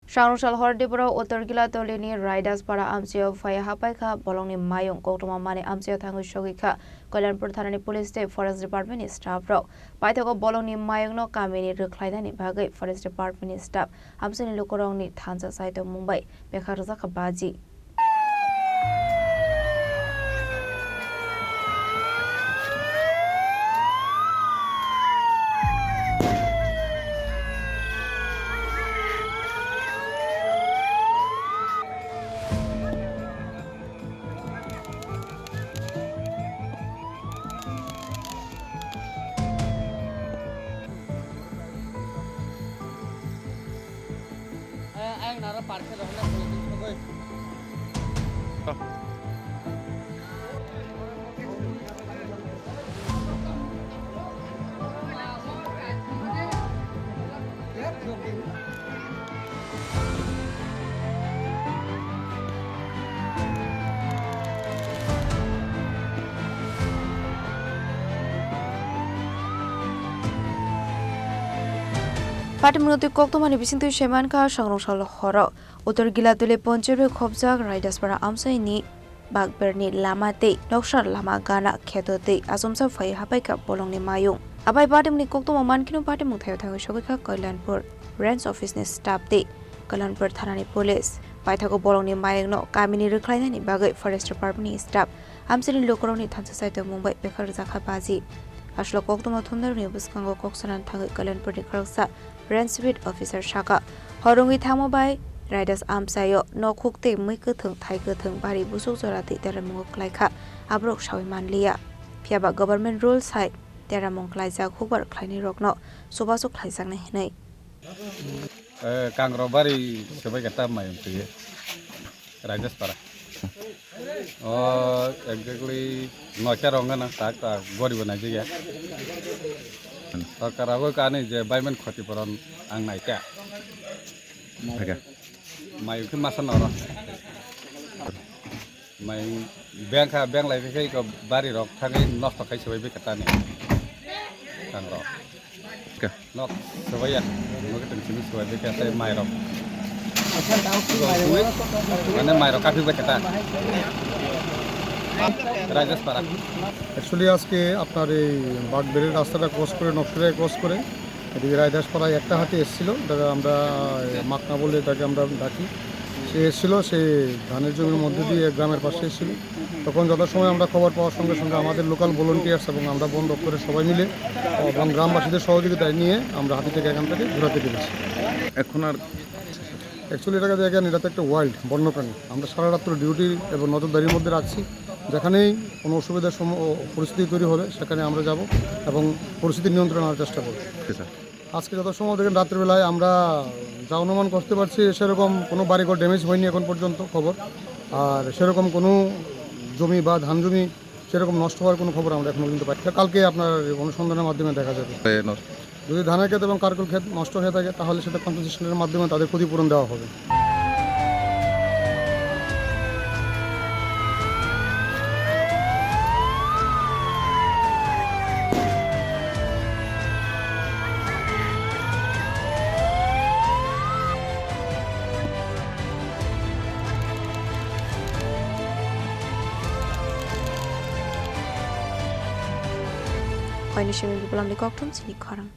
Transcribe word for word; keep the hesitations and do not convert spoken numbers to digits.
Sangrungsal hor diboro Uttor Gilatolini Raidaspara amchaio phai hapai kha, bolongni mayung koktwma manwi amchaio thangwi sogwi kha Kalyanpur thanani police tei forest department ni staff rok. Paithago bolongni mayungno kamini rwkhlainani bagwi forest department ni staff amchaini lukurokni thansa saitok mung bai bekha rwjak kha baji. Ayang naro parke rohna boleh sogoi. Patimung twi koktwmani bisingtwi saimankha, Sangrungsal horo Uttor Gilatuli ponchayat bai khopjak Raidaspara amchaini bakberni lama tei noksa lama gana kheto tei achomsa phai hapai kha bolongni mayung. Abai patimungni koktwma mankheno patimung thaio thangwi sogwi kha Kalyanpur Range Office ni staff tei Kalyanpur thanani police. Paithago bolongni mayungno kamini rwkhlainani bagwi forest department ni staff amchaini lukurokni thansa saitok mung bai bekha rwjak kha baji. Aswk koktwma thumnarokni bwskango kok sanani thangwi Kalyanpurni khoroksa Range Speed Officer saka, horongwi thangma bai Raidas amchaio nokhuk tei mwi kwthwng, thai kwthwng, bari busuk jora twi teramungo kwlai kha, aborok saui manliya. Phiyaba government rules hai teramung kwlaijak hukbar khlainairokno chubachu khlaijaknai hwnwi. Eh, Kangrobari swbai khe ta mayung twi. Raidaspara. O, exactly noita rok wngkha nang tak, tak goribo naijak ya. Sorkar abo kani je baiman khoti poron ang naikha. Naikha. Mai khe masa noro. Mai bengkha, beng lai khe ko bari rok thangwi nosto khai swbai bikha tani. Tang rok. Ka. Nok, swbaiya. Nok tong simi swbai bikha tei mai rok. Mane mai rok kaphik bikha ta. Raidaspara. Actually আজকে আপনার এই বাগবেড়ের রাস্তাটা ক্রস করে, নকশালরা ক্রস করে এদিকে রায়দাসপাড়ায় একটা হাতি এসেছিল, এটাকে আমরা মাকনা বলে এটাকে আমরা ডাকি। সে এসেছিল, সে ধানের জমির মধ্যে দিয়ে গ্রামের পাশে এসেছিল। তখন যথাসময়ে আমরা খবর পাওয়ার সঙ্গে সঙ্গে আমাদের লোকাল ভলেন্টিয়ার্স এবং আমরা বন দপ্তরের সবাই মিলে এবং গ্রামবাসীদের সহযোগিতায় নিয়ে আমরা হাতিটাকে এখান থেকে ঘুরাতে পেরেছি। এখন আর অ্যাকচুয়ালি এটাকে দেখেন, এটা তো একটা ওয়াইল্ড বন্যপ্রাণী। আমরা সারা রাত্র ডিউটি এবং নজরদারির মধ্যে রাখছি। যেখানেই কোনো অসুবিধার সম-, ও, পরিস্থিতি তৈরি হবে, সেখানে আমরা যাব এবং পরিস্থিতি নিয়ন্ত্রণে আনার চেষ্টা করব। আজকে যত সময় দেখেন রাত্রিবেলায় আমরা যা অনুমান করতে পারছি, সেরকম কোনো বাড়িঘর ড্যামেজ হয়নি এখন পর্যন্ত খবর। আর সেরকম কোনো জমি বা ধান জমি সেরকম নষ্ট হওয়ার কোনো খবর আমরা এখনো পর্যন্ত পাই না। কালকে আপনার অনুসন্ধানের মাধ্যমে দেখা যাবে। এ, নষ্ট। যদি ধানের ক্ষেত এবং কারকুল ক্ষেত নষ্ট হয়ে থাকে, তাহলে সেটা কম্পেনসেশনের মাধ্যমে তাদের ক্ষতিপূরণ দেওয়া হবে। Koini simi bukulamni kokthum chini khorang.